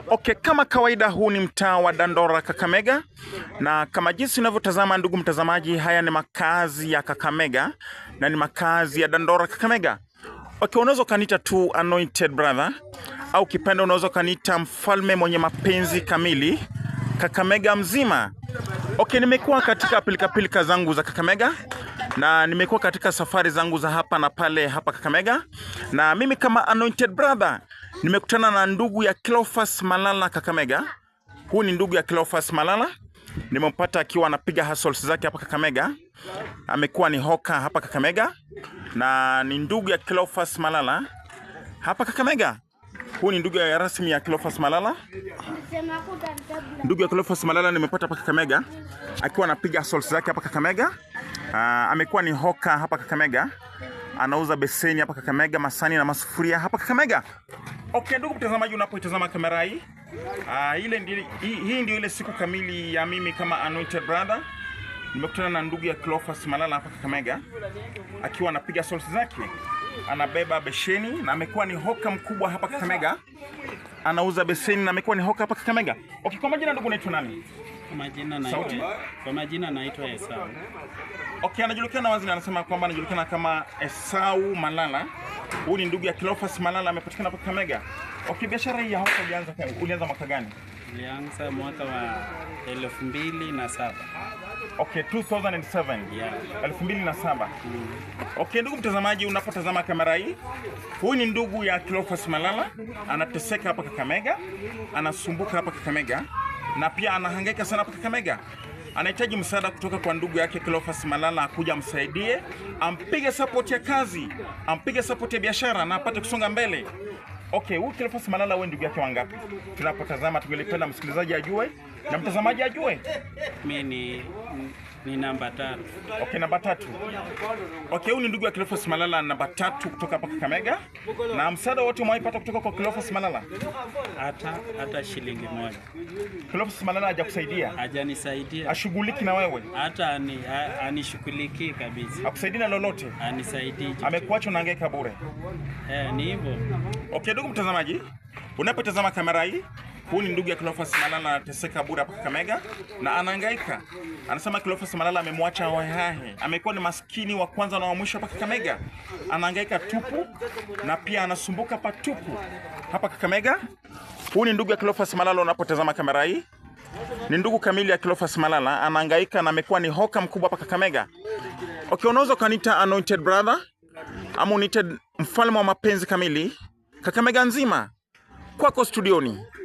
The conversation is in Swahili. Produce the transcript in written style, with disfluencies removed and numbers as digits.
Okay, kama kawaida huu ni mtaa wa Dandora Kakamega, na kama jinsi unavyotazama ndugu mtazamaji, haya ni makazi ya Kakamega na ni makazi ya Dandora Kakamega. Okay, unaweza ukaniita tu Anointed Brother au kipenda unaweza ukaniita mfalme mwenye mapenzi kamili Kakamega mzima. Okay, nimekuwa katika pilikapilika zangu za Kakamega na nimekuwa katika safari zangu za hapa na pale hapa Kakamega, na mimi kama Anointed Brother nimekutana na ndugu ya Cleophas Malala Kakamega. Huu ni ndugu ya Cleophas Malala, nimempata akiwa anapiga hustles zake hapa Kakamega. Amekuwa ni hawker hapa Kakamega na ni ndugu ya Cleophas Malala hapa Kakamega. Huu ni ndugu ya rasmi ya Cleophas Malala. Ndugu ya Cleophas Malala nimepata hapa Kakamega akiwa anapiga hustles zake hapa Kakamega. Amekuwa ni hawker hapa Kakamega, anauza beseni hapa Kakamega, masani na masufuria hapa Kakamega. Okay, ndugu mtazamaji, unapoitazama kamera hii, hii ndio ile siku kamili ya mimi kama Anointed Brother nimekutana na ndugu ya Cleophas Malala hapa Kakamega akiwa anapiga sols zake, anabeba besheni na amekuwa ni hawker mkubwa hapa Kakamega, anauza beseni na amekuwa ni hawker hapa Kakamega. Okay, kwa majina ndugu, unaitwa nani? Kwa majina Sauti? naitwa Esau. Okay, anajulikana wazi na anasema kwamba anajulikana kama Esau Malala. Huyu ni ndugu ya Cleophas Malala, amepatikana hapa Kakamega. Okay, biashara hii ya hawker ulianza mwaka gani? Nilianza mwaka wa 2007. Okay, 2007. Yeah. 2007. Okay, ndugu mtazamaji, unapotazama kamera hii, huyu ni ndugu ya Cleophas Malala, anateseka hapa Kakamega, anasumbuka hapa Kakamega na pia anahangaika sana hapa Kakamega. Anahitaji msaada kutoka kwa ndugu yake Cleophas Malala akuja amsaidie, ampige support ya kazi, ampige support ya biashara na apate kusonga mbele. Okay, huyu Cleophas Malala wewe ndugu yake wangapi? Tunapotazama tungelipenda msikilizaji ajue na mtazamaji ajue. Mi ni namba 3. Okay, namba 3. Okay, huyu ni ndugu ya Cleophas Malala namba 3 kutoka hapa Kakamega. Na msaada wote umewahi kutoka kwa Cleophas Malala? Hata shilingi moja Cleophas Malala hajakusaidia? Hajanisaidia. Ashughuliki na wewe? Hata anishughulikii kabisa. Akusaidii na lolote? Anisaidii chochote. Amekuacha unahangaika bure. Eh, ni hivyo. Okay, ndugu mtazamaji, unapotazama kamera hii, huyu ni ndugu ya Cleophas Malala anateseka bure hapa Kakamega na anahangaika. Anasema Cleophas Malala amemwacha hohehahe. Amekuwa ni maskini wa kwanza na wa mwisho hapa Kakamega. Anahangaika tupu na pia anasumbuka patupu hapa Kakamega. Huyu ni ndugu ya Cleophas Malala unapotazama kamera hii. Ni ndugu kamili ya Cleophas Malala, anahangaika na amekuwa ni hawker mkubwa hapa Kakamega. Okay, unaweza ukaniita Anointed Brother ama uniite mfalme wa mapenzi kamili Kakamega nzima. Kwako studioni.